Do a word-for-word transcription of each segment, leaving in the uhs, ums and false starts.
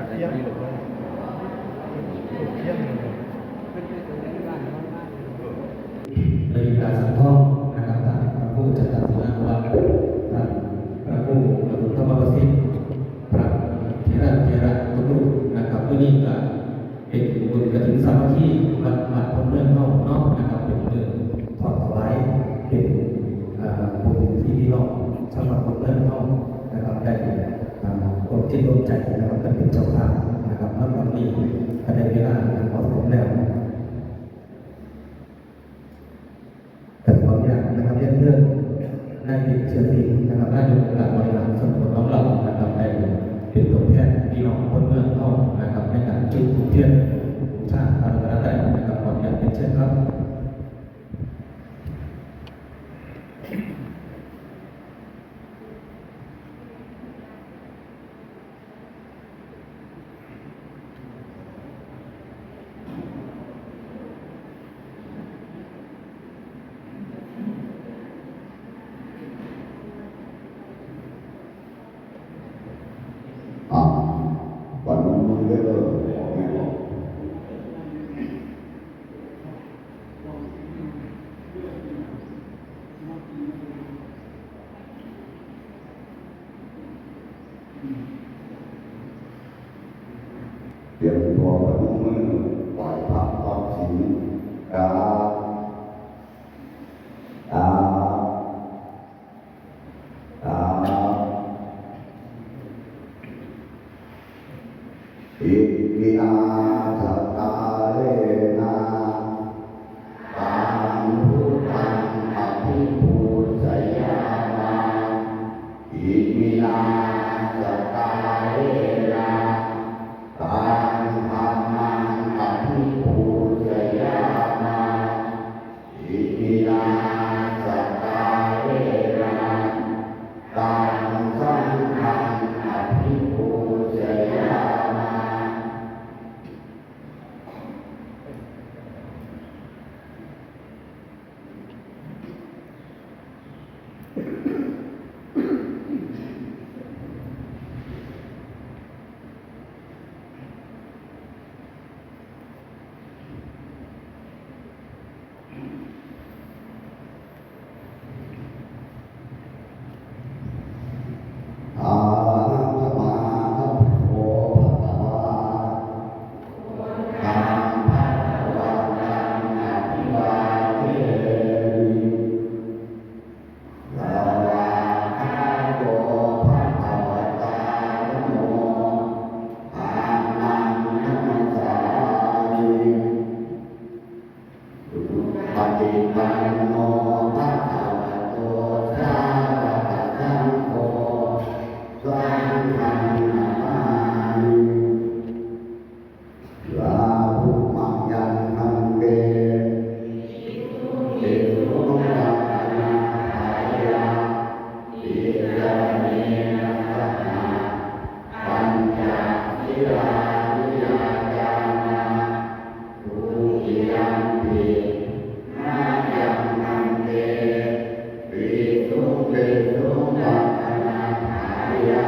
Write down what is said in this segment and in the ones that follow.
เพียง นาริกาสังทองนะครับ ท่านพระครูจันทศิลานุวัฒน์ ท่านพระครูอรุณธรรมประสิทธิ์ พระเถระเถระทุกรูปนะครับ มื้อนี้ก็เป็นบุญกฐินสามัคคีวัดบ้านโพนเมืองเฮาเนาะนะครับ เป็นมื้อทอดถวาย เป็น อ่า บุญที่พี่น้องชาวบ้านโพนเมืองเฮานะครับ ได้ อ่า ร่วมจิตร่วมใจนะครับ กันเป็นเจ้าภาพนะครับ ณ วันนี้ก็ได้เวลาอันเหมาะสมแล้ว ก็ขออนุญาตนะครับ เรียนเชิญนายเอกเชื้อศิลป์นะครับ นายกองค์การบริหารส่วนตำบลหนองเหล้านะครับ ได้เป็นตัวแทนพี่น้องคนเมืองเฮานะครับ ในการจุดธูปเทียนบูชาพระรัตนตรัยนะครับ ขออนุญาตเรียนเชิญครับ อ่ะ ปนมมือเด้อ ออกไม่ออก เตรียมตัวปนมมือ ไหว้พระรับศีล กราบ กราบ กราบ อิมินาสการะเณนะ ตังพุทธังอภิปูชยามะ อิมินาสการะเณนะ ตังธัมมังอภิปูชยามะ อิมินาสการะเณนะ ตังสังฆังอภิปูชยามะ อะระหังสัมมาสัมพุทโธภะคะวา ธัมมังภะคะวันตังอะภิวาเทมิ สะวากขาโตภะคะวะตา ธัมโม ธัมมังนะมัสสามิ สุปะฏิปันโนภะคะวะโต สาวะกะสังโฆ สังฆังนะมามิ สาธุ มะยัง ภันเต ภิกขุรัตนะทายะ ติสรเณนะสหะ ปัญจศีลานิยาจามะ ทุติยัมปิ มะยัง ภันเต ภิกขุ ภิกขุรัตนะทายะ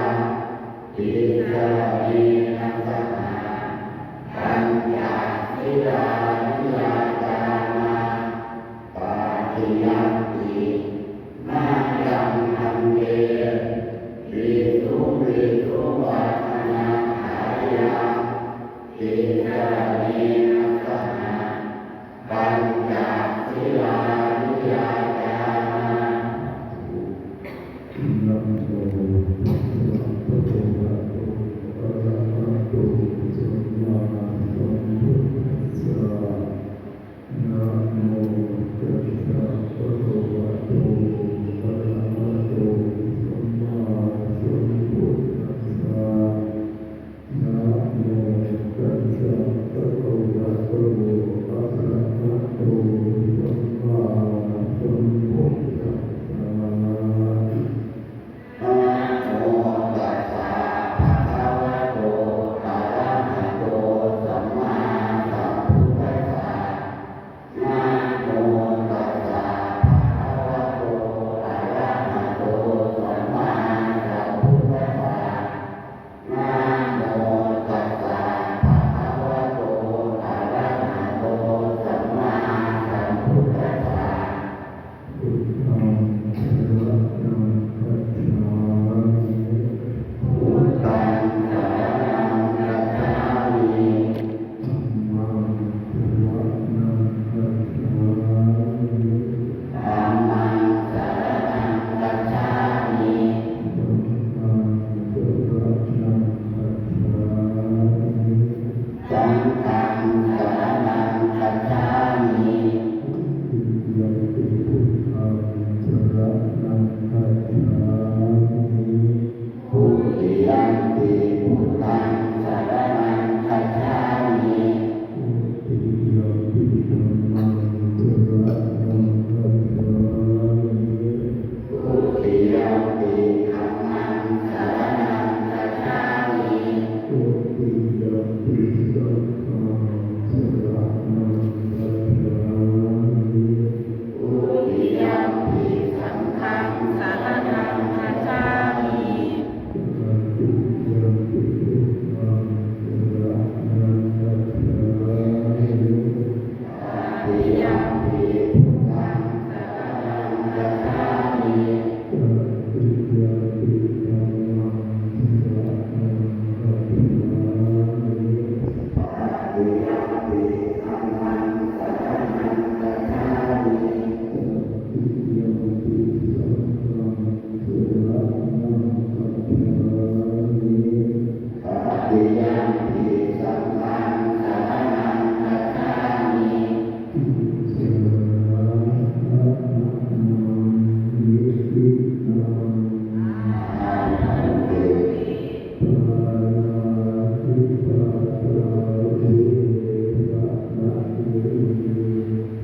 ติสรเณนะสหะ ปัญจศีลานิยาจามะ ตติยัมปิ มะยัง ภันเต ภิกขุ ภิกขุรัตนะทายะ ติยัมปิสังฆังสรณังคัจฉามิ ติสรณะนะมังนิสิตัง อาภันเต ปานาติปาตาเวระมะหิง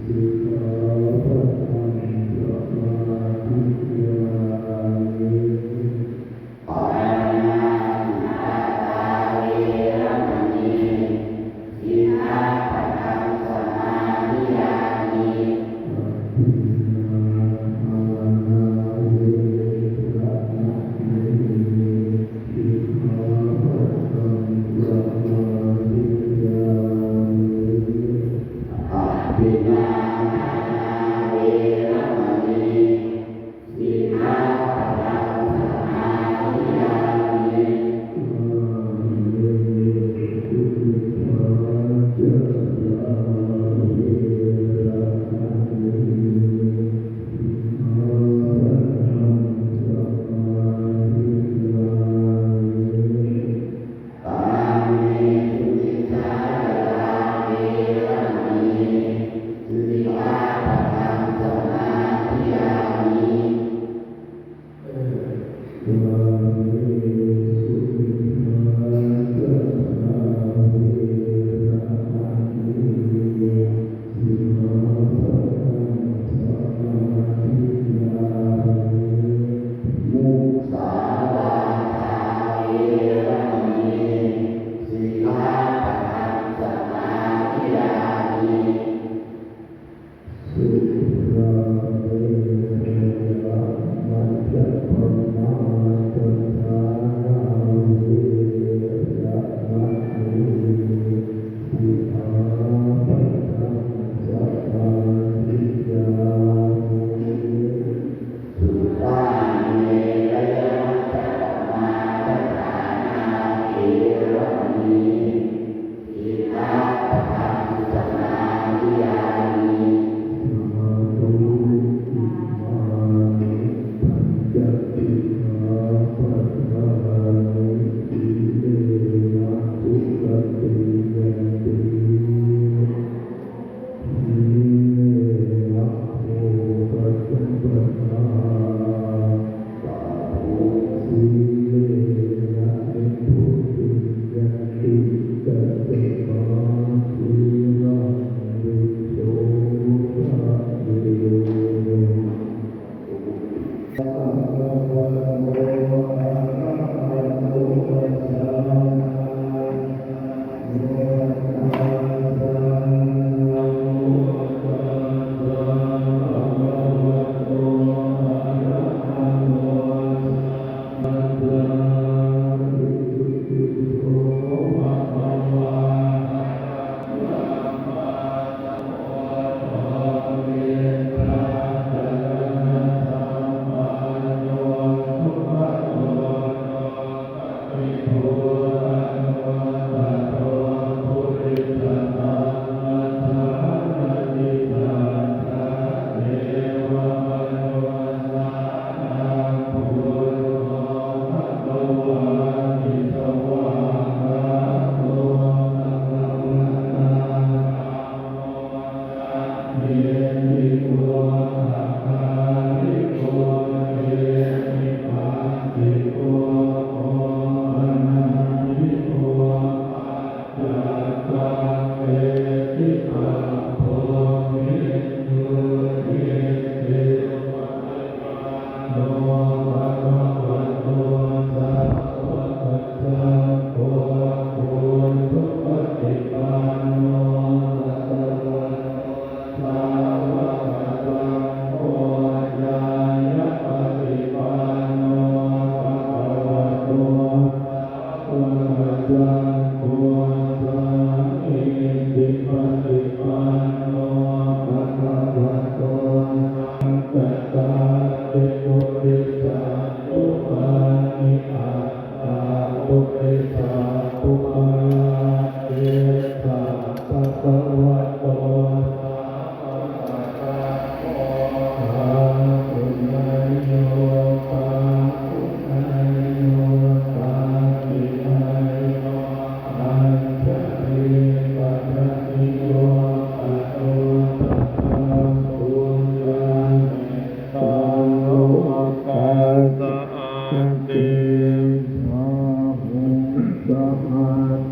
สิกขาปะทังสมาธิยามิ ปานาติปาตาเว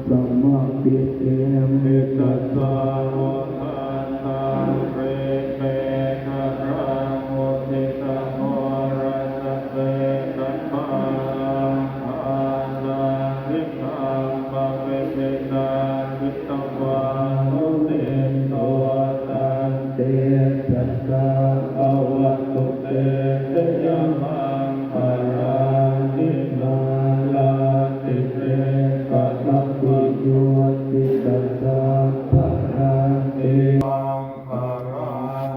สมะปิเต หิตสาโวทันตัง กรีเมขรัง มุทิตโมรสเสขมาลัง ทานาภิกขมะวิธินา จิตวา มุนินโต ตันเตชะสา ภะวะตุเต ชะยะมังคลานิ มาลาติเต กะมะปิโย ติตะสา พะรัง เต มังคลา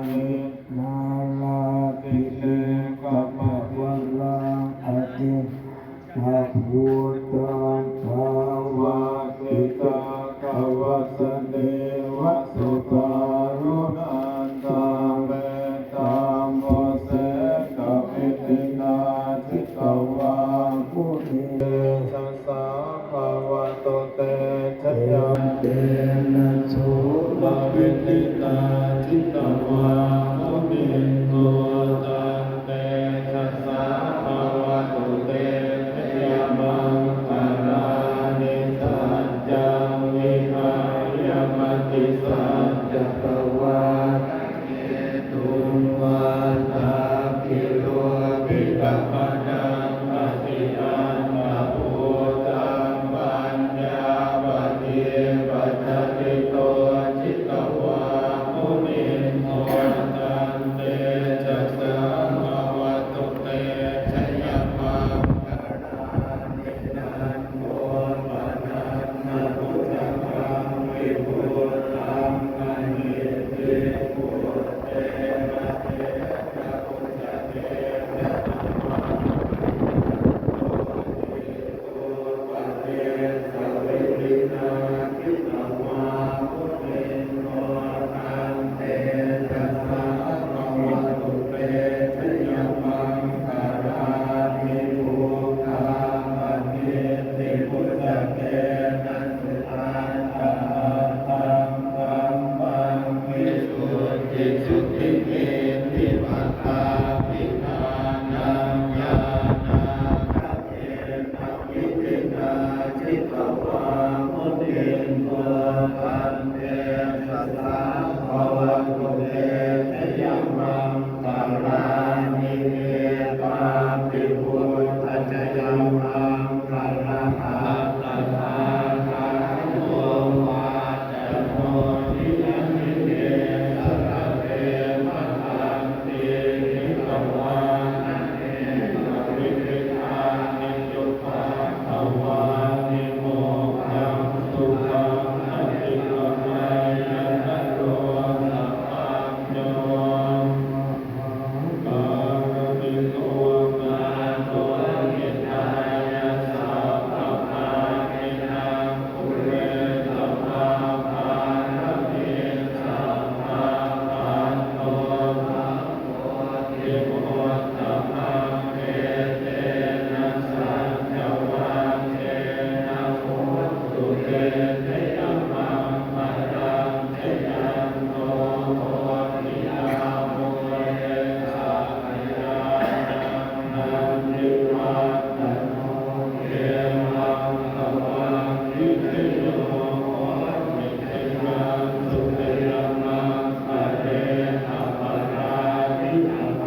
นิ มาลาติเต กะมะวะรัง อติ พะพุทธัง ภะวะติตะ กะวะสะเนวะ สุปารุณันตัง เมตตามุเสกะวิธินา จิตวา มุนิ เตชะสา ภะวะตุเต ชะยะ เตนะโสมะวิธินา จิตวา มุนินโต ตัน เตชะสา ภะวะตุเต ชะยะมังคลานิ สัจจัง วิหายะ มติสัจจะ ตวาทะเกตุง วาทาภิโรพิตมะนะสะ ติอันตะภูตัง ปัญญาปะทีปะสะริโต จิตวา มุนินโต ตัน เตชะสา ภะวะตุเต ชะยะมังคลานิ นันโทปนันทะภุจะกัง วิภุตัง มะหิทธิ ปุตเต มะเท วิธินา จิตวา มุนินโต ตันเตชะสา ภะวะตุเต ชะยะมังคลานิ เอตาปิ พุทธะ ชะยะมังคลา อัตถะกถา คาถา โอวาทะ โน ทิยะมิเน สะกะเต มะตันติ หิตวา นะเน กะวิวิธานิ จุตตะ ภะวานิ โมกขัง สุขัง อธิกะมะยะ นะโร สะปัญโญ มหาปาระมิโต นาโถ หิตายะ สัพพะปาณินัง ปุเรสะวา ปาระมี สัพพะ ปัตโต สัพโพ ธิมุตตะมัง เอเตนะ สัจจวัคเคนะ โหตุ เต ชะยะมังคะลัง ชะยันโต โพธิยา มูเล สักขะยานัง นันทิวัฒโน เอวัง ตะวัง วิชโย โหติ ชะยันตุ ชะยะมังคะเล อะปะราจิตะ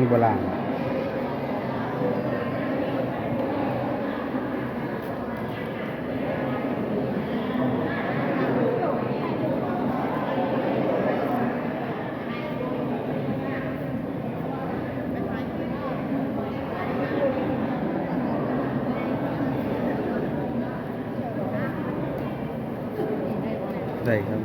โบราณ ได้ครับ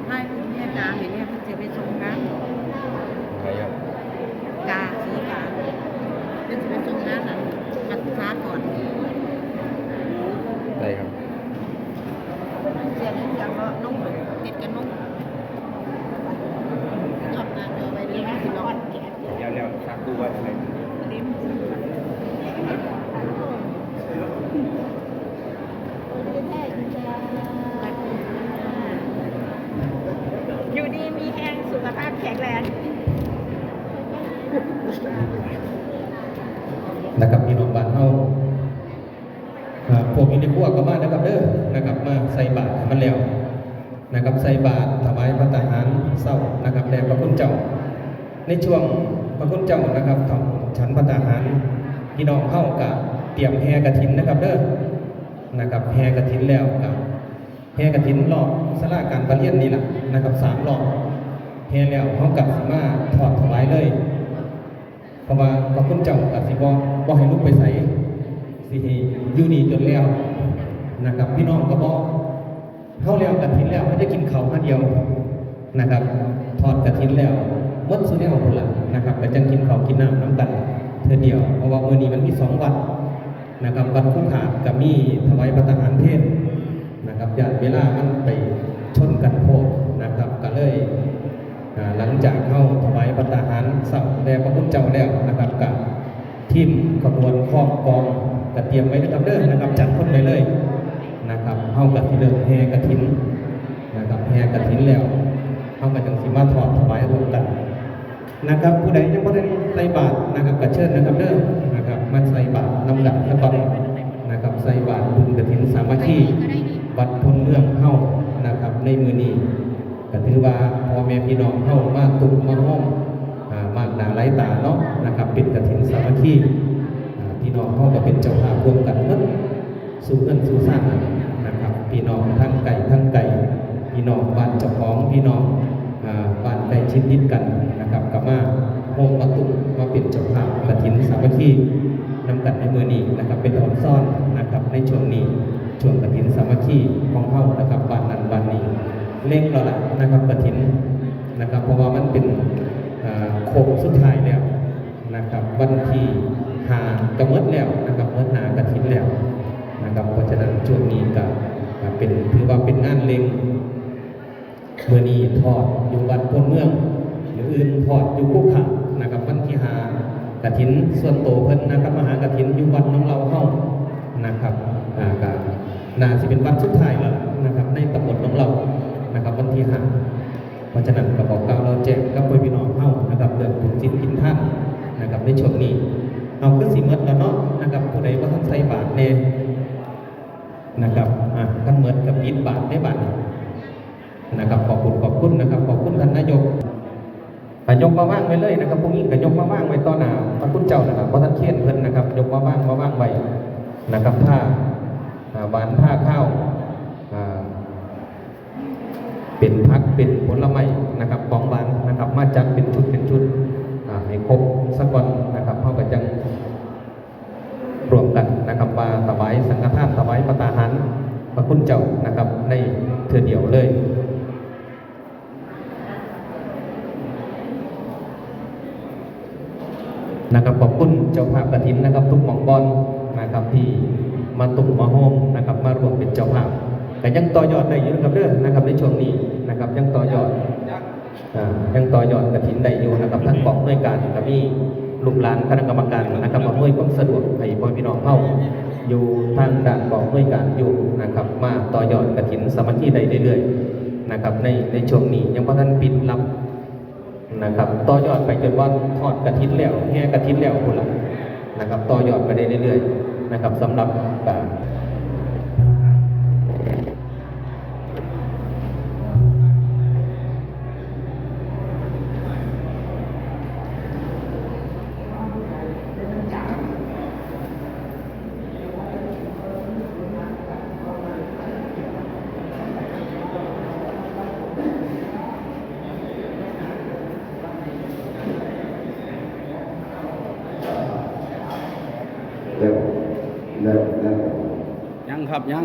ถ่ายรูปเนี่ยจ้า ให้เนี่ยเพิ่นสิไปส่งงาน ไปครับ จ้า สีขาว เพิ่นสิไปส่งงานน่ะ การศึกษาก่อน ได้ครับ เสียงเสียงเนาะ น้องติดกันน้อง ยอดหน้าจอไว้เด้อพี่น้อง เดี๋ยวเดี๋ยวสักครู่ว่าอะไร อยู่ดีมีแฮง สุขภาพแข็งแรง นะครับพี่น้องบ้านเฮาครับ พวกอยู่ในครัวก็มานะครับเด้อนะครับ มาใส่บาตรให้มันแล้วนะครับ ใส่บาตรถวายภัตตาหารเช้านะครับแด่พระคุณเจ้า ในช่วงพระคุณเจ้านะครับท่านฉันภัตตาหาร พี่น้องเฮาก็เตรียมแห่กฐินนะครับเด้อนะครับ แห่กฐินแล้วก็แห่กฐินรอบศาลาการประเรียนนี่แหละนะครับ สามรอบ แห่แล้วเฮาก็สิมาทอดถวายเลย เพราะว่าพระคุณเจ้าก็สิบ่บ่ให้ลุกไปไส สิให้อยู่นี่จนแล้วนะครับ พี่น้องก็บ่ เฮาแล้วกฐินแล้ว เฮาจะกินข้าวมาเดียวนะครับ ทอดกฐินแล้ว หมดซุแนวพุ้นล่ะนะครับ ก็จั่งกินข้าวกินน้ำนำกันเทื่อเดียว เพราะว่ามื้อนี้มันมีสองวัดนะครับ วัดคุขาดก็มีถวายภัตตาหารเพลนะครับ ย้านเวลามันไปชนกันโพดนะครับ ก็เลย อ่า หลังจากเฮาถวายภัตตาหารเช้าแด่พระคุณเจ้าแล้วนะครับ ก็ทีมขบวนคล้องกลองก็เตรียมไว้นะครับเด้อนะครับ จัดคนไปเลยนะครับ เฮาก็สิเริ่มแห่กฐินนะครับ แห่กฐินแล้ว เฮาก็จั่งสิมาทอดถวายร่วมกันนะครับ ผู้ใดยังบ่ได้ใส่บาตรนะครับ ก็เชิญนะครับเด้อนะครับ มาใส่บาตรนำกันซะก่อนนะครับ ใส่บาตรบุญกฐินสามัคคีวัดโพนเมืองเฮานะครับ ในมื้อนี้ ก็ถือว่าพ่อแม่พี่น้องเฮามาตุ้มมาโฮม อ่า มากหน้าหลายตาเนาะนะครับ เป็นกฐินสามัคคี อ่า พี่น้องเฮาก็เป็นเจ้าภาพร่วมกันหมด สู่เฮือนสู่ซานนะครับ พี่น้องทั้งไกลทั้งไกล พี่น้องบ้านเจ้าของ พี่น้อง อ่า บ้านใกล้ชิดติดกันนะครับ ก็มาโฮมมาตุ้มมาเป็นเจ้าภาพกฐินสามัคคีนำกันในมื้อนี้นะครับ เป็นตอนซ่อนนะครับ ในช่วงนี้ ช่วงกฐินสามัคคีของเฮานะครับ บ้านนั้นบ้านนี้ เร่งแล้วล่ะนะครับ กฐินนะครับ เพราะว่ามันเป็น อ่า โค้งสุดท้ายแล้วนะครับ วันที่ห้าก็หมดแล้วนะครับ หมดหน้ากฐินแล้วนะครับ เพราะฉะนั้นช่วงนี้ก็ ก็เป็น ถือว่าเป็นงานเร่ง มื้อนี้ทอดอยู่วัดโพนเมือง มื้ออื่นทอดอยู่คุขาดนะครับ วันที่ห้ากฐินส่วนโตเพิ่นนะครับ มหากฐินอยู่วัดหนองเหล่าเฮานะครับ อ่า ก็น่าสิเป็นวัดสุดท้ายแล้วล่ะนะครับ ในตำบลหนองเหล่านะครับ วันที่ห้า เพราะฉะนั้นก็บอกกล่าวเล่าแจ้งกับพ่อพี่น้องเฮานะครับ เรื่องบุญศีลกินทานนะครับ ในช่วงนี้ เอาคือสิหมดแล้วเนาะนะครับ ผู้ใดบ่ทันใส่บาตรแน่นะครับ อ่ะ คันหมดก็ปิดบาตรได้บาดนี้ นะครับ ขอบคุณ ขอบคุณนะครับ ขอบคุณท่านนายก อ่ะ ยกมาวางไว้เลยนะครับ พวกนี้ก็ยกมาวางไว้ต่อหน้าพระคุณเจ้านะครับ บ่ทันเคียนเพิ่นนะครับ ยกมาวาง มาวางไว้นะครับ ผ้า อ่า หวานผ้าข้าว อ่า เป็นผัก เป็นผลไม้นะครับ ของหวานนะครับ มาจัดเป็นชุด เป็นชุด อ่า ให้ครบซะก่อนนะครับ เฮาก็จั่ง ร่วมกันนะครับ ว่าถวายสังฆทาน ถวายภัตตาหารพระคุณเจ้านะครับ ในเทื่อเดียวเลยนะครับ ขอบคุณเจ้าภาพกฐินนะครับ ทุกหม่องบ่อนนะครับ ที่มาตุ้มมาโฮมนะครับ มาร่วมเป็นเจ้าภาพ ก็ยังต่อยอดได้อยู่นะครับเด้อ นะครับ ในช่วงนี้นะครับ ยังต่อยอด อ่า ยังต่อยอดกฐินได้อยู่นะครับ ทางกองอำนวยการก็มีลูกหลานคณะกรรมการนะครับ อำนวยความสะดวกให้พ่อพี่น้องเฮาอยู่ทางด้านกองอำนวยการอยู่นะครับ มาต่อยอดกฐินสามัคคีได้เรื่อยๆนะครับ ใน ในช่วงนี้ยังบ่ทันปิดรับนะครับ ต่อยอดไปจนว่าทอดกฐินแล้ว แห่กฐินแล้วพุ้นล่ะนะครับ ต่อยอดไปได้เรื่อยๆนะครับ สำหรับ อ่า แล้ว แล้ว แล้ว ยังครับ ยัง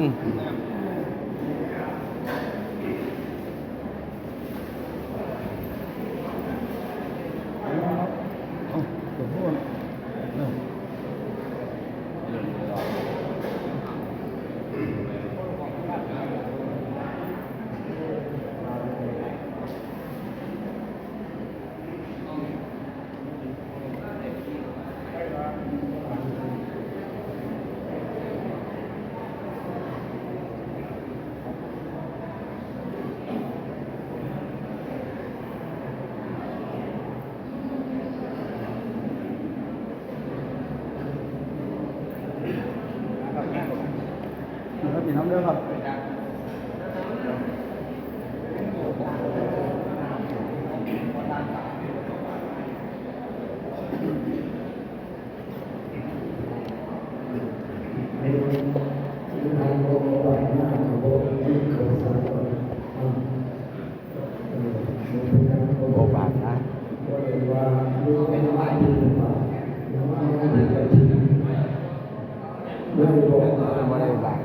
ครับ พี่น้องเด้อครับ โอ้ บาปนะ บ่ได้บาป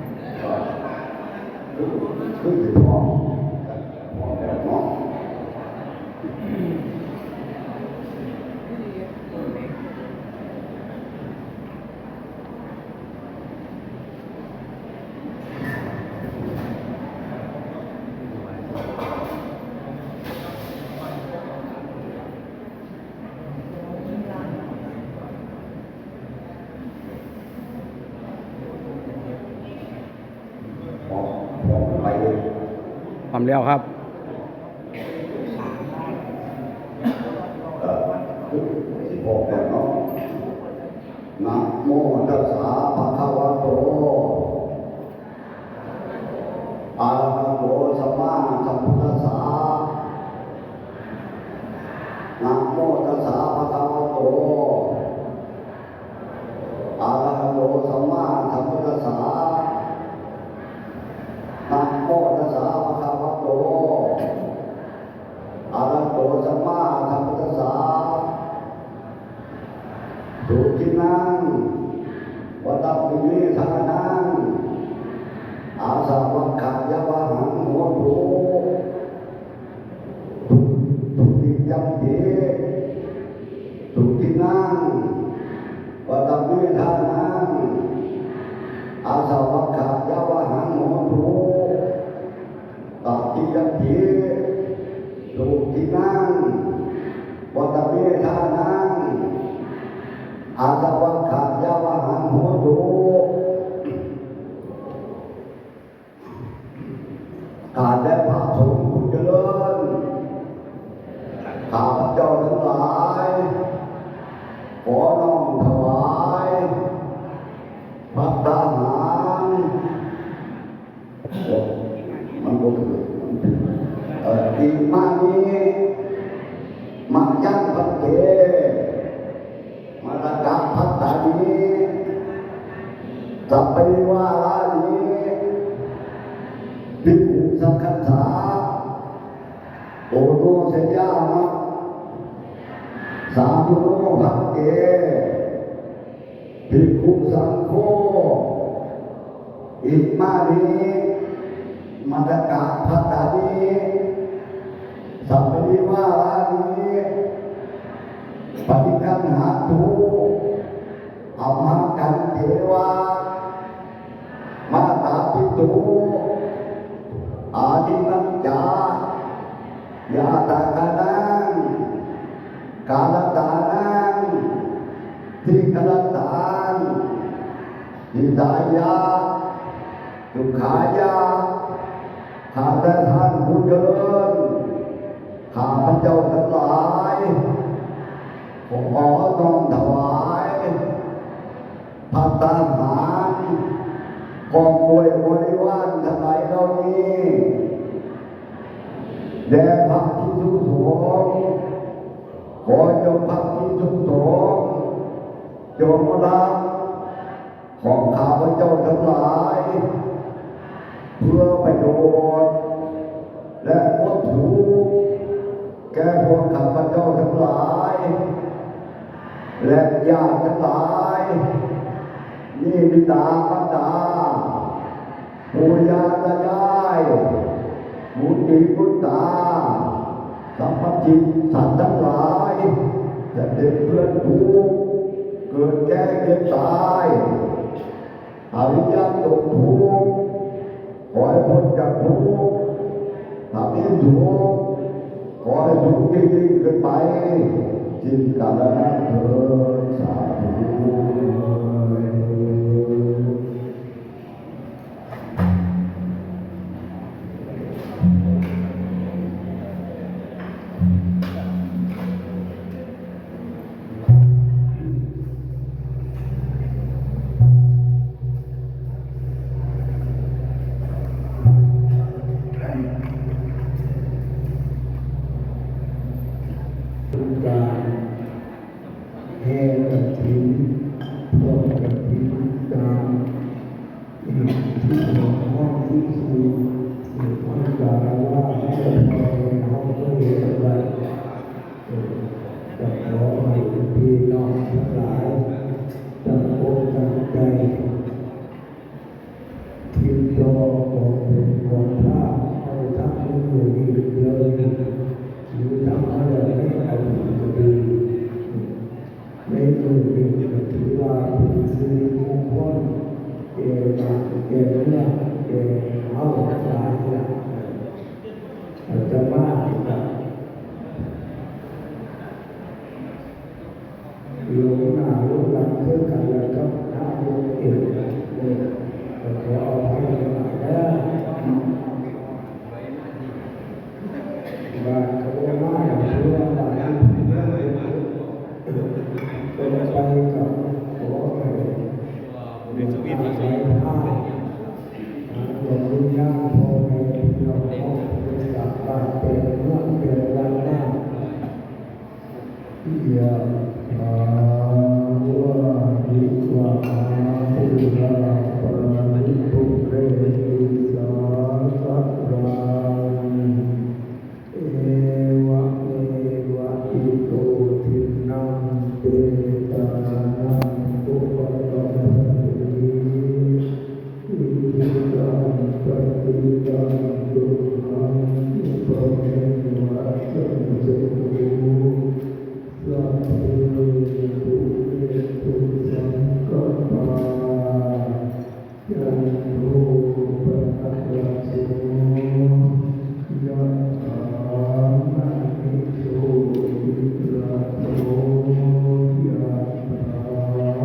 พร้อมแล้วครับ เอ่อ สิบหกแล้วเนาะ นะโมตัสสะภะคะวะโต อะระหะโต สัมมาสัมพุทธัสสะ นะโมตัสสะภะคะวะโต อะระหะโต สัมมาสัมพุทธัสสะ นะโมตัสสะภะคะวะโต อะระหะโต สัมมาสัมพุทธัสสะ สุขินัง วะตัมมิเม ทานัง อาสาวัคขะยะวะหัง โหตุ ทุติยัมปิ สุขินัง วะตัมเม ทานัง อาสาวัคขะยะวะหัง โหตุ ตติยัมปิ สุขินัง วะตัมเม ทานัง อาสาวัคขะยะวะหัง โหตุ ข้าแต่พระสงฆ์ผู้เจริญ ข้าพเจ้าทั้งหลาย ขอน้อมถวาย ภัตตาหาร มันบ่ถืก มันถืก เอ่อ อิมานิ มะยัง ภันเต มาตะกะภัตตานิ สัพพะริวารานิ ภิกขุสังฆัสสะ โอโนชยามะ สาธุโน ภันเต ภิกขุสังโฆ อิมานิ มาตะกะภัตตานิ สัพพะริวารานิ ปะฏิคันหาตุ อัมหัง คันเทวะ มาตาปิตุ หิตายะ สุขายะ ข้าแต่ท่านผู้เจริญ ข้าพเจ้าทั้งหลาย ขอน้อมถวาย ภัตตาหาร พร้อมด้วยบริวารทั้งหลายเหล่านี้ แด่พระภิกษุสงฆ์ ขอจงพระภิกษุสงฆ์ จงรับ ของข้าพเจ้าทั้งหลาย เพื่อประโยชน์ และความสุข แก่พวกข้าพเจ้าทั้งหลาย และญาติทั้งหลาย นี่บิดามารดา ปู่ย่าตายาย บุตรีบุตรา สรรพสิ่งสัตว์ทั้งหลาย จะเป็นเพื่อนทุกข์ เกิดแก่เจ็บตาย ถ้าวิญญาณตกทุกข์ ขอให้พ้นจากทุกข์ ถ้ามีสุข ขอให้สุขยิ่งๆขึ้นไป สิ้นกาลนานเทอญ สาธุ การแห่กฐิน ทอดกฐิน ตาม ที่ของห้องที่คือห้องสารวาส และพ่อแม่ห้องก็เห็นว่า จะขอให้พี่น้องทั้งหลาย ตั้งอกตั้งใจ ที่ต่อของเป็นของท่า ให้ทั้งมือนี้เดียวนี้ หรือทั้งอะไรไม่เอาดี ในมือนี้ก็ถือว่าเป็นสิริมงคล แก่บ้านแก่เมือง แก่เฮาทั้งหลายเนี่ย อาตมานี่ก็หลงหน้าหลงหลังคือกัน แล้วก็หน้าหลงเอง เนี่ย ก็ขออภัยหลายๆเด้อ บาดเขาบ่มาอย่างที่ว่าบาดนี้เพิ่นเพิ่นไปกับขอให้บุญนำไหลพา หาดวงวิญญาณพ่อแม่พี่น้องเฮา จากบ้านแปดเมืองแปดวัดมา ยะถาวาริวะหาปูราปาริปุเรนติสาคารัง เอวะเมวะอิโตทินนังเปตานังอุปกัปปติ อิทิตังปฏิตังตุมหังคิปะเมวะสมิจฉตุ สัพเพปุเรนตุสังกัปปา จันโทปนรสโส ยะถามะณิโชติระโส ยะถา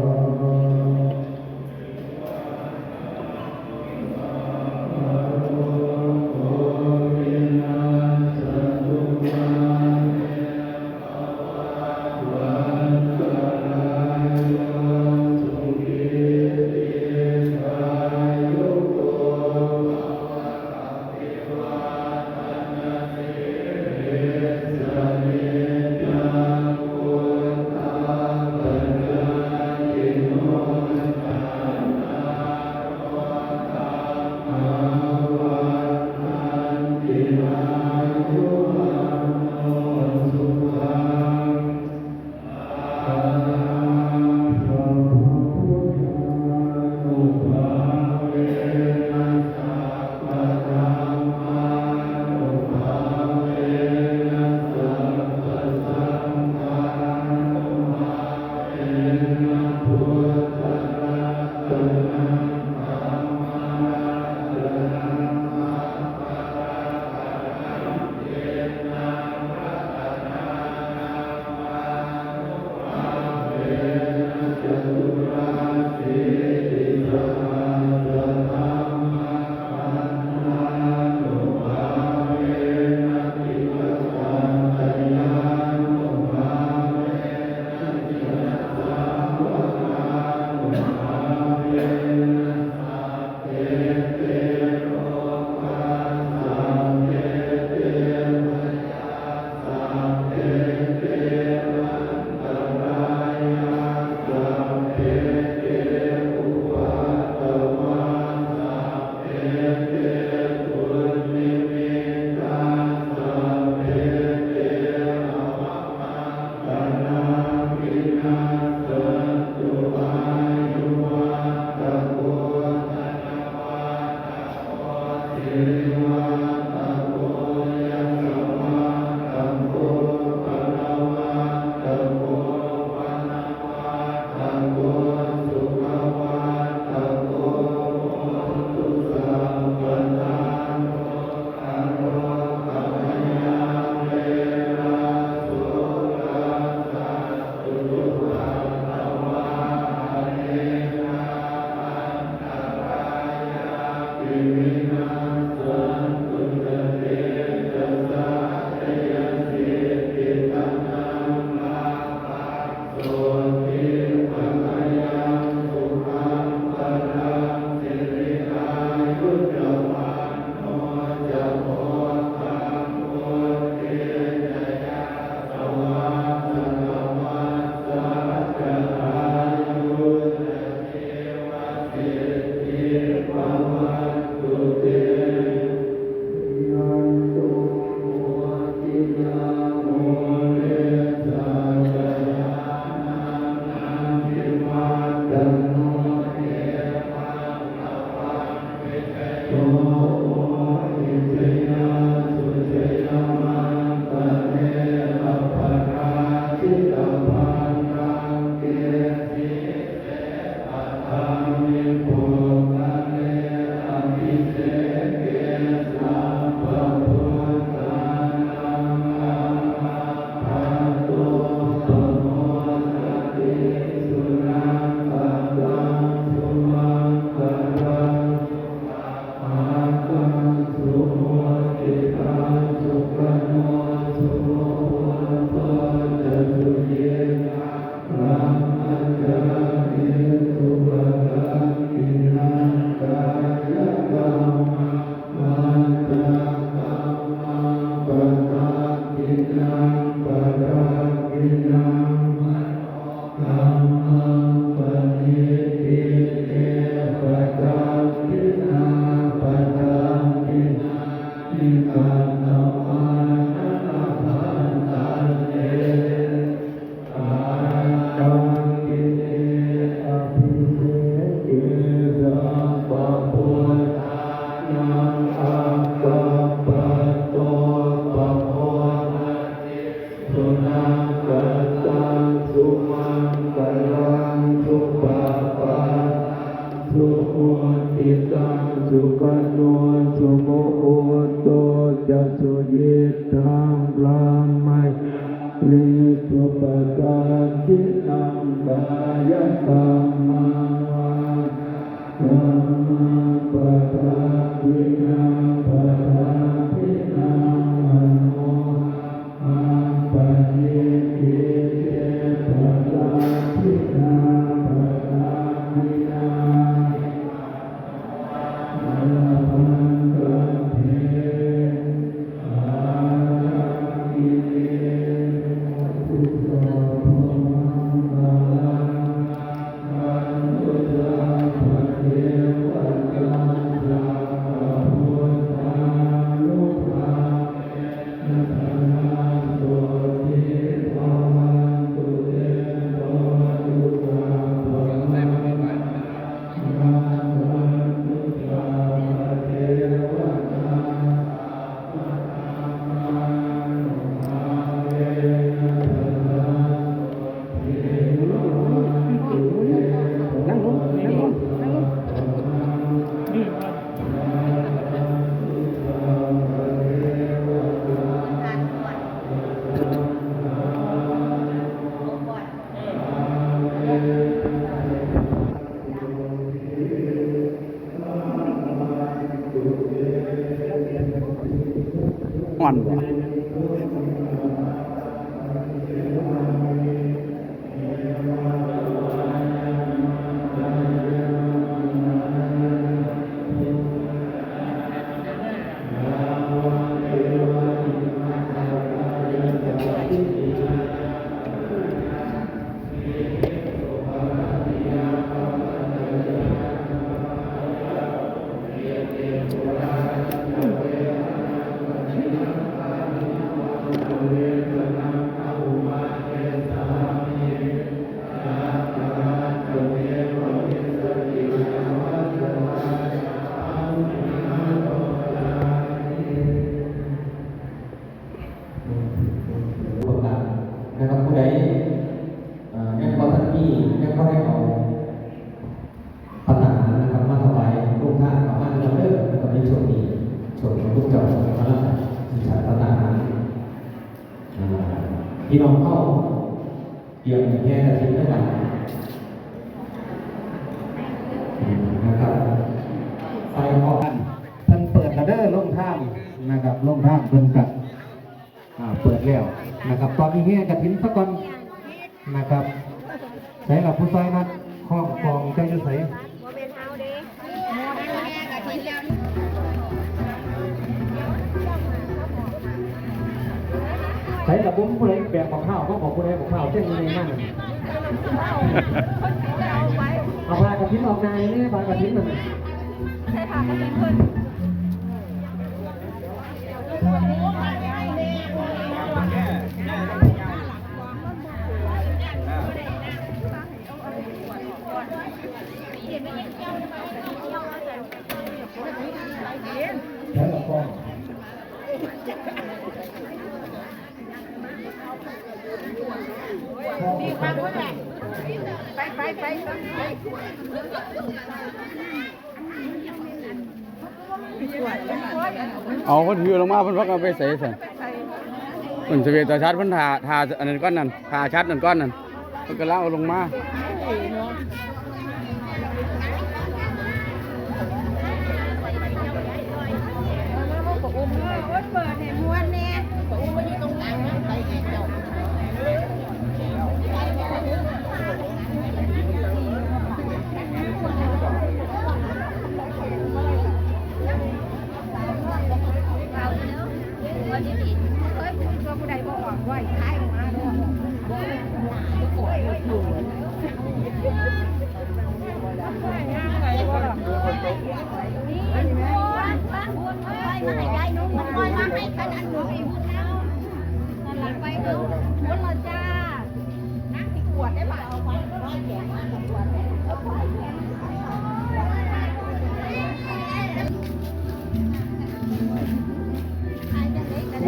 ธัมมังปะณิทิ เต ปะทังขิณา ปะทังขิณานิ คันธะมานะ ละพันตันเต สารังคิเน อะภิเสเก สัพพะพุทธานัง อะกัปปะโต ปะโมทะติ สุนังคะตัง สุมังคะลัง สุปะปะทัง สุหุติตัง สุขะโน สุมุหุตโต จะ สุยิตถัง พรหมจารี สุปะทักขิณัง กายะกัมมัง วาจากัมมัง ปะทักขิณัง ปะทักขิณัง มโน ฮ้อนบ่? นะครับ ผู้ใด เอ่อ ยังบ่ทันมี ยังบ่ได้เอา ปัตตาหารนะครับ มาถวายโรงทาน เอามาเด้อนะครับ ในช่วงนี้ ช่วงของพวกเจ้ากำลังสิฉันปัตตาหาร อ่า พี่น้องเฮาเตรียมแห่กฐินเด้อบัดนี้นะครับ ไปออกกัน เพิ่นเปิดแล้วเด้อ โรงทานนะครับ โรงทานเพิ่นก็ อ่า เปิดแล้วนะครับ ตอนนี้แห่กฐินซะก่อนนะครับ ใส่ละผู้ซอยนัด คล้องกลองเจ้าอยู่ไส บ่แม่นเฮาเด้ ใส่ละบุ้มผู้ใดแบกบักข้าว ก็บอกผู้ใดบักข้าวเส้นในนั่น เอาผ้ากฐินออกนายเนี่ย ผ้ากฐินมัน ใส่ผ้ากฐินเพิ่น ไปไปไปไป เอา เพิ่นถือลงมา เพิ่นพักเอาไปใส่สั่น เพิ่นสเวตาชัด เพิ่นถ่า ถ่าอันนั้นก่อนนั่น ถ่าชัดนั่นก่อนนั่น เพิ่นกำลังเอาลงมา เปิดให้มวนแน่ วันนี้นี่เคยพูดว่าผู้ใดบ่ออกไหวท้ายออกมาเนาะ บ่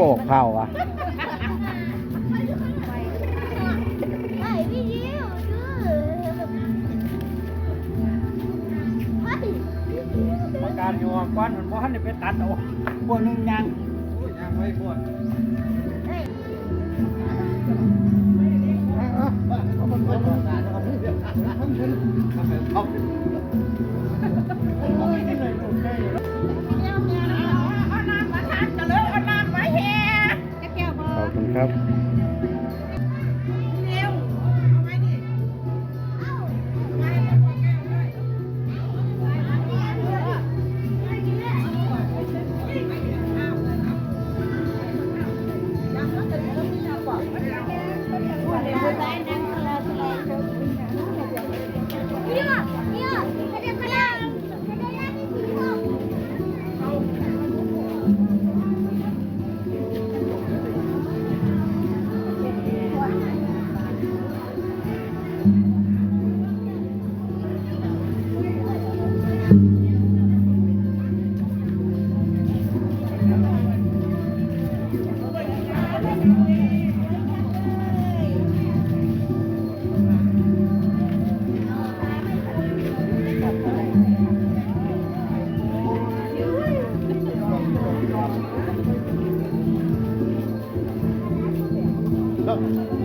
บอกเผาอ่ะ ประกาศอยู่ว่าควันมันบ่ทันได้ไปตัดเอา พวกหนึ่งยัง โอ้ย ยังไว้พวก เอาน้ำมาทานกันเลย เอาน้ำมาแห่ ขอบคุณครับ เร็ว เอาไว้ดิ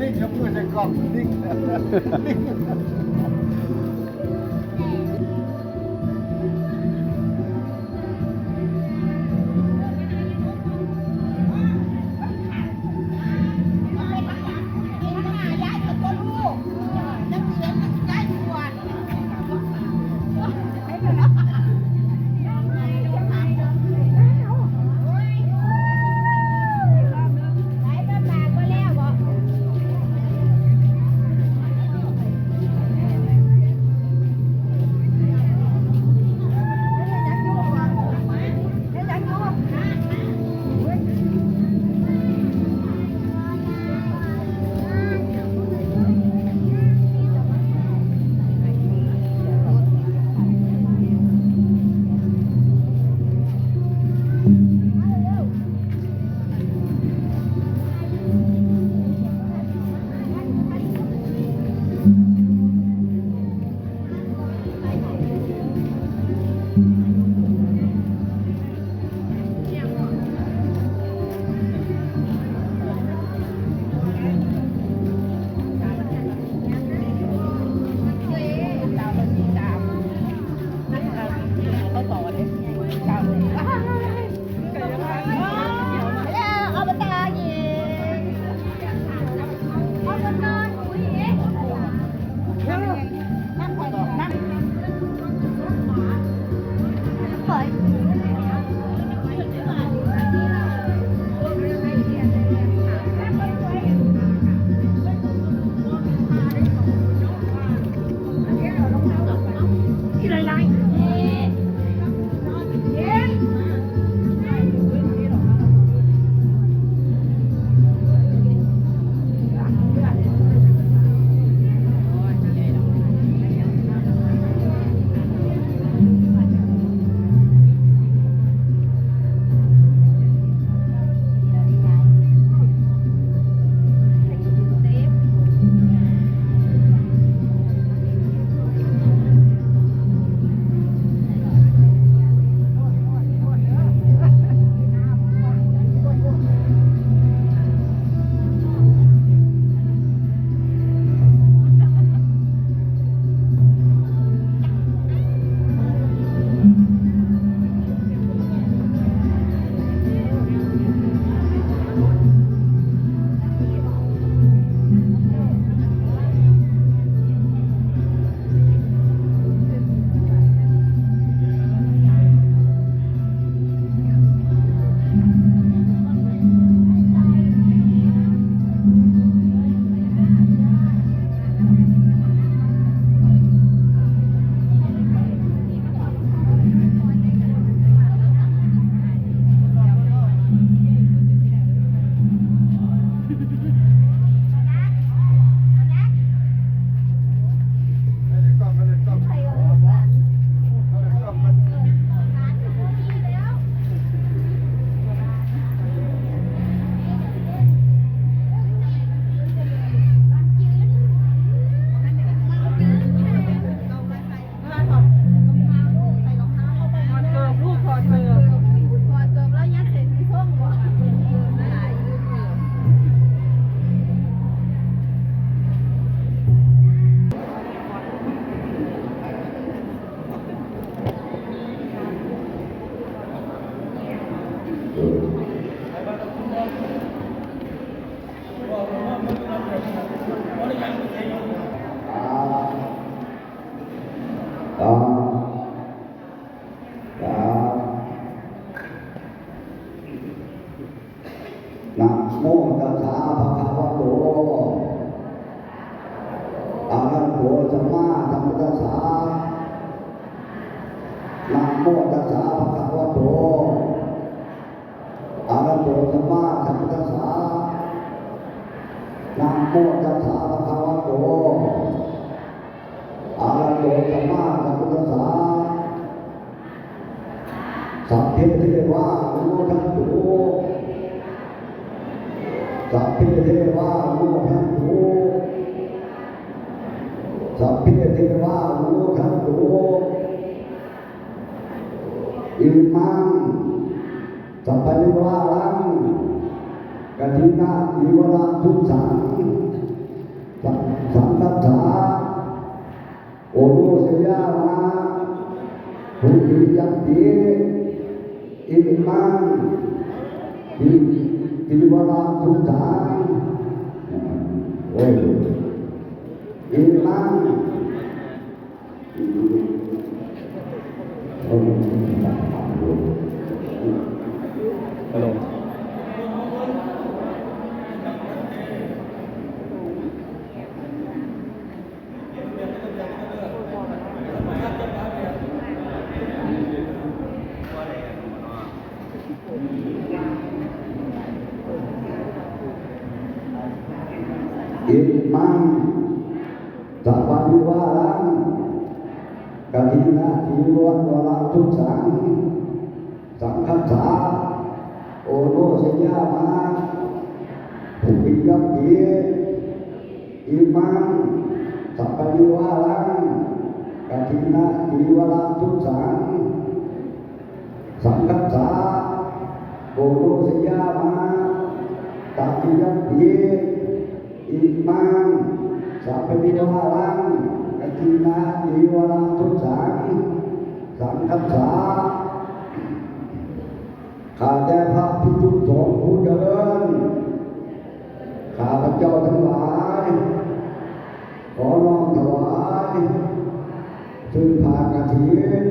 ลิงยกมือใส่กล้อง ลิง ลิง อบต.หญิง อบต.หญิง พุทธัสสะ นะโมตัสสะ ภะคะวะโต อะระหะโต สัมมาสัมพุทธัสสะ นะโมตัสสะ ภะคะวะโต อะระหะโต สัมมาสัมพุทธัสสะ สัพเพ เทวา อนุโมทันตุ สัพเพ เทวา อนุโมทันตุ สัพเพ เทวา อนุโมทันตุ อิมัง สัพพะริวารัง กะถินะ จีวะระ ทุสสัง สัง สังคัสสะ โอโนชยามะ ทุติยัมปิ อิมัง จี จีวะระ ทุสสัง โอ้ย อิมัง ฮัลโหล อิมัง สัพพะริวารัง กะถินะ จีวะระ ทุสสัง สังคัสสะ โอโนชยามะ ทุติยัมปิ อิมัง สัพพะริวารัง กะถินะ จีวะระ ทุสสัง สังคัสสะ โอโนชยามะ ตติยัมปิ อิมัง สัพพะริวารัง กะถินะ จีวะระ ทุสสัง สังคัสสะ ข้าแต่พระภิกษุสงฆ์ผู้เจริญ ข้าพเจ้าทั้งหลาย ขอน้อมถวาย ซึ่งผ้ากฐิน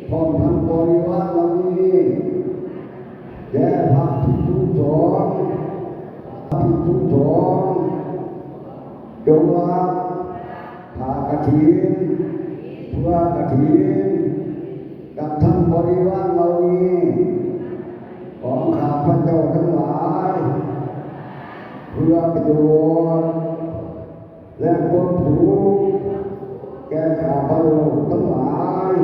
พร้อมทั้งบริวารเหล่านี้ แด่พระภิกษุสงฆ์ พระภิกษุสงฆ์ จงรับผ้ากฐิน เพื่อกฐิน กับทั้งบริวารเหล่านี้ ของข้าพเจ้าทั้งหลาย เพื่อประโยชน์ และความสุข แก่ข้าพระองค์ทั้งหลาย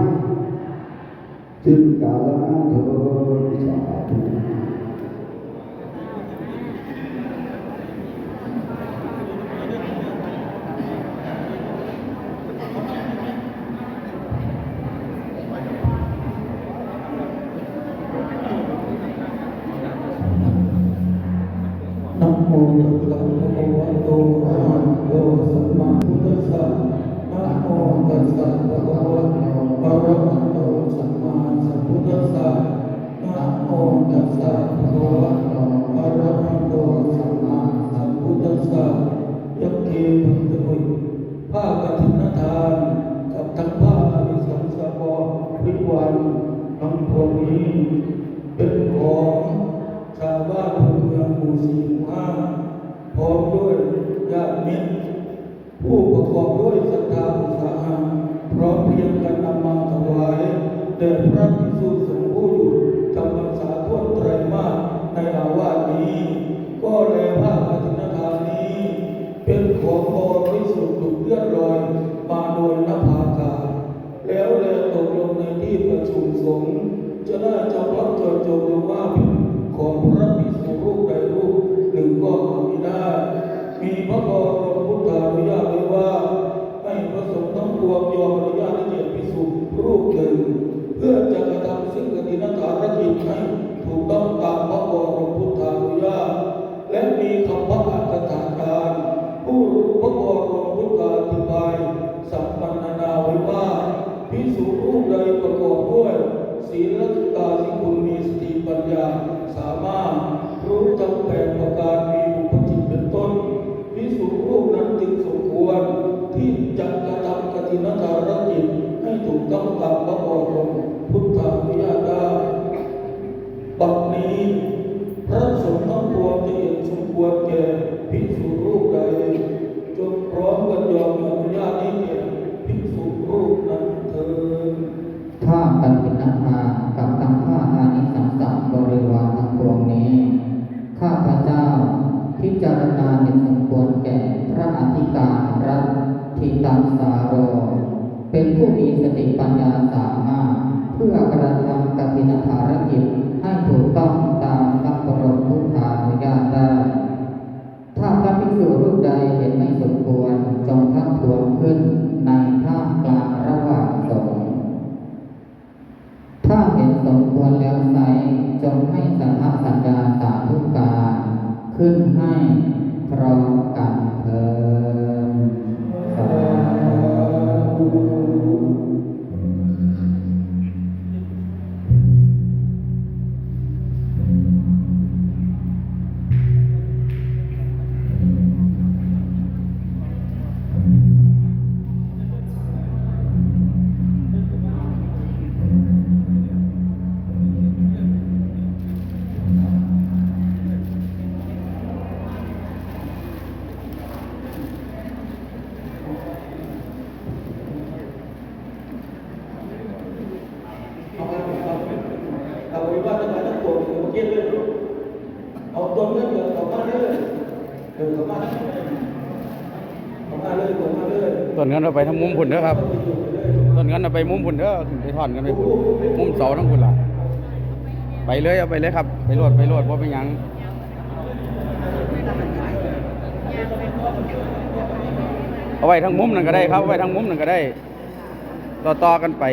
สิ้นกาลนานเทอญ สาธุ นะโมตัสสะ ภะคะวะโต อะระหะโต สัมมาสัมพุทธัสสะ นะโมตัสสะ ภะคะวะโต อะระหะโต สัมมาสัมพุทธัสสะ นะโมตัสสะ ภะคะวะโต อะระหะโต สัมมาสัมพุทธัสสะ ยัคเค พันตะเว ผ้ากฐินทาน กับทั้งผ้าอานิสงสบริวารทั้งปวงนี้ เป็นของชาวบ้านทุกเมืองหมู่สี่หมู่ห้า พร้อมด้วยญาติมิตร ผู้ประกอบด้วยศรัทธาอุตสาหะ พร้อมเพรียงกันนำมาถวายแด่พระภิกษุสงฆ์ผู้อยู่จำพรรษาถ้วนไตรมาสในอาวาสนี้ ก็แลผ้ากฐินทานนี้ เป็นของบริสุทธิ์หลุดเลื่อนลอยมาโดยนภาอากาศ แล้วแลตกลงในที่ประชุมสงฆ์ จะได้เฉพาะเจาะจงลงว่าเป็นของพระภิกษุรูปใดรูปหนึ่งก็หามิได้ มีพระบรมพุทธานุญาตไว้ว่า ให้พระสงฆ์ทั้งปวงยอมอนุญาตให้แก่ภิกษุรูปหนึ่ง เพื่อจะกระทำซึ่งกฐินทานกิจให้ถูกต้องตามพระบรมพุทธานุญาต และมีคำพระอัฏฐกถาจารย์ ผู้รู้พระบรมพุทธาธิบายสัมมนาไว้ว่า ภิกษุรูปใดประกอบด้วย ศีลสุตาสิคุณมีสติปัญญา สามารถรู้ธรรมแปดประการ มีอุปจิตเป็นต้น ภิกษุรู ตังสาโร เป็นผู้มีสติปัญญาสามารถเพื่อกระทำกฐินภารกิจให้ถูกต้องตามพระบรมพุทธานุญาตได้ ถ้าพระภิกษุรูปใดเห็นไม่สมควร จงทักท้วงขึ้นในท่ามกลางระหว่างสงฆ์ ถ้าเห็นสมควรแล้วไซร้ จงให้สันทสัญญาสาธุการขึ้นให้พร้อมกันเทอญ สาธุ เอาไปก่อนครับ เอาไปว่าจะมาตั้งตัวเมื่อกี้เลย เอาตัวเงินเดือนออกมาเลย เออ ออกมาเลย ออกมาเลย ออกมาเลย ต้นเงินเอาไปทางมุมพุ่นเด้อครับ ต้นเงินเอาไปมุมพุ่นเด้อ ไปถอนกันไปพุ่น มุมเสาทั้งพุ่นล่ะ ไปเลย เอาไปเลยครับ ไปโลด ไปโลด บ่เป็นหยัง เอาไว้ทางมุมนั่นก็ได้ครับ เอาไว้ทางมุมนั่นก็ได้ ต่อๆกันไป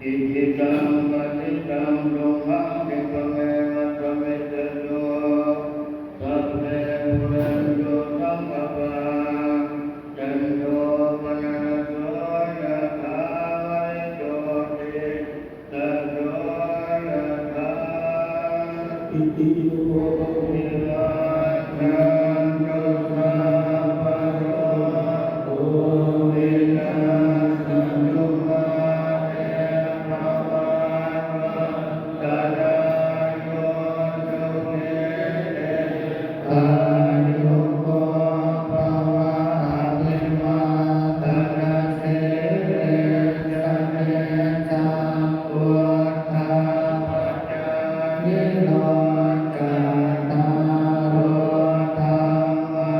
อิจิตังปัฏิตังตุมหังคิปะเมวะสะมิจจตุ สัพเพ ปูเรนตุ สังกปปา จันโท ปนรสโส ยะถา วริโชติ ตะโส ยะถา สัพพิติโย วิวัชชันตุ สัพพะโรโค วินัสสะตุ มาเต ภะวัตวันตะราโย สุขี ที ฆายุโก ภะวะ อะภิวาทะนะสีลิสสะ นิจจัง วุฑฒาปะจายิโน จัตตาโร ธัมมา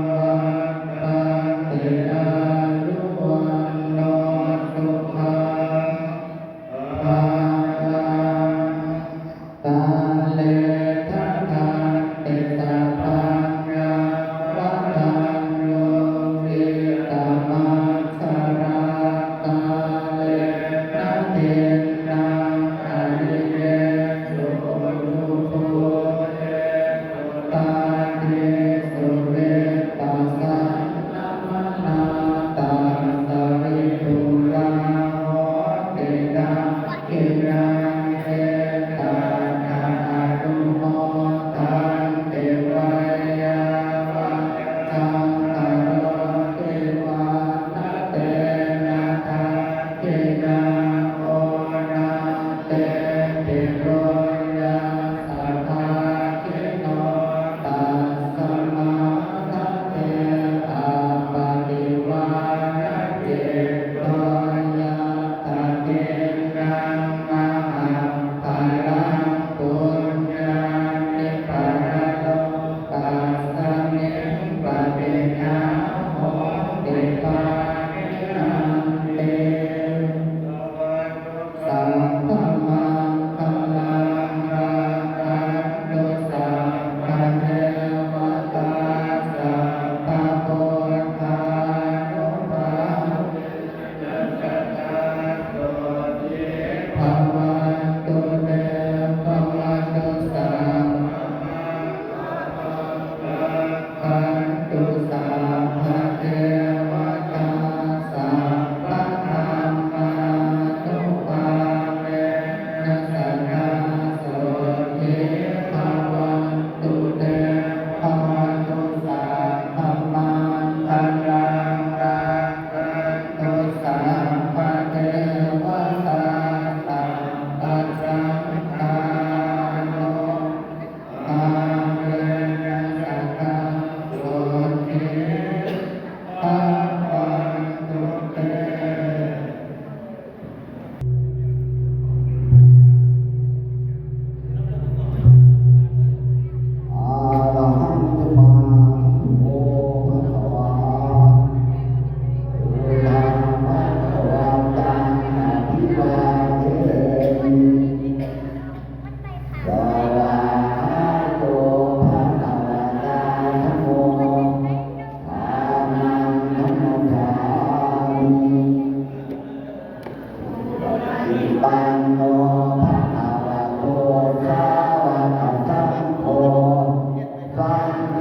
วัฑฒันติ อายุ วัณโณ สุขัง พะลัง ตะเล ทะทันติ สัพพัญญา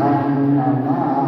ทำนามะ